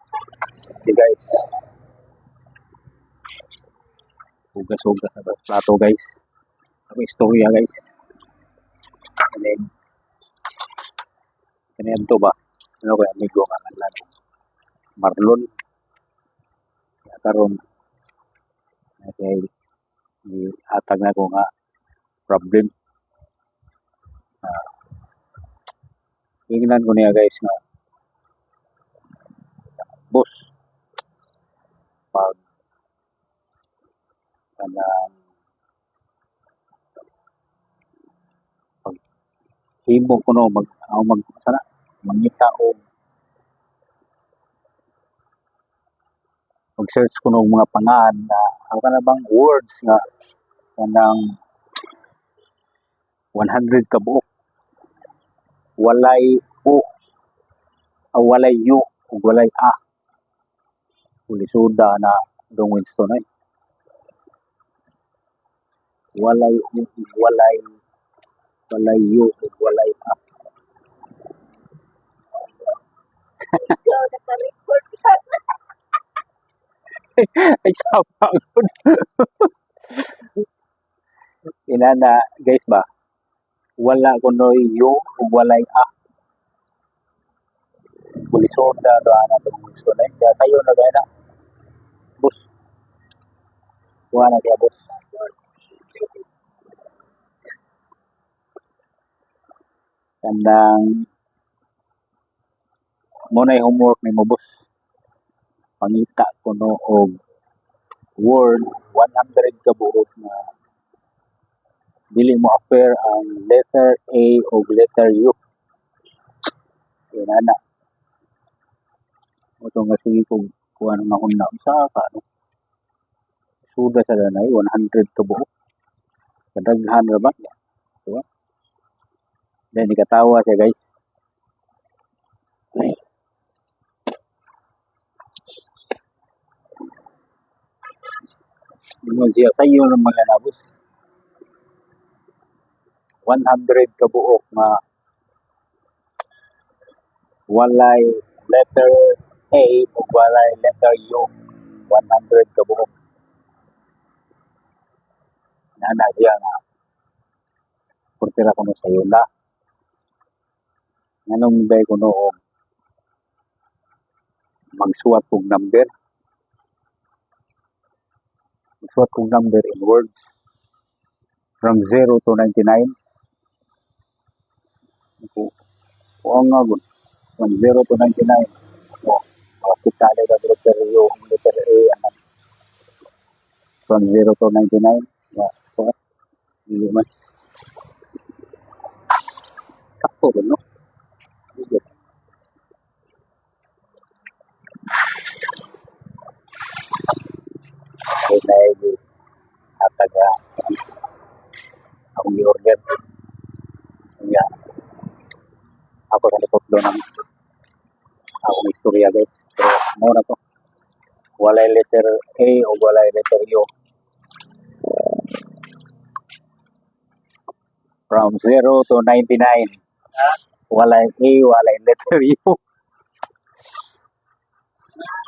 Okay guys. Hugas-hugas na sa plato, guys. Ako istorya, guys. And then, kaniyan to ba? Ano kay amigo nga ngalan Marlon. Kaya karon kay hatag na ko nga problem. Ingnan ko niya, guys, nga, "Boss, pag kanang pag himo ko no mag ako mag sana mangita og mag-search ko og mga pangalan nga ako kana bang words nga kanang 100 ka buok, walay o, walay u ug walay a." Ulisuda na dong Winston ay. Walay u ug walay u ug walay a. Ikaw, naka-record ka. Ay, sama gud. Inana guys ba? Wala kunoy u ug walay a. Bulisoda do ana dong Winston ay. Kaya tayo na gaya na. Boss. Kuha na kaya, boss. Kanang mo na homework nimo, boss. Pangita kuno og word 100 ka buok na dili mo appear ang letter A o letter U. Inana. Mo nga sige kog kuha nga una usa ka ano. Suda sa danay 100 ka buok. Kadaghan ra ba? Diba? Then nikatawa siya, guys. Ingon siya, sayo ng mga nabos. 100 ka buok nga walay letter A ug walay letter U. 100 ka buok. Nana siya nga purtira kuno sayo na. Nganong day kuno og magsuwat kog number. Magsuwat kog number in words from 0 to 99. Ako, kuha nga gud. From 0 to 99. O, makita na ka letter U, letter A, ano. From 0 to 99. Ya, kuha. Hindi man. Sakto ba, no? Hindi. Okay, na hatag akong i-order. Kaya, ako sa likod ng akong istorya, guys. Pero, mo na to. Walay letter A o walay letter U. From 0 to 99. Walay A, walay letter U.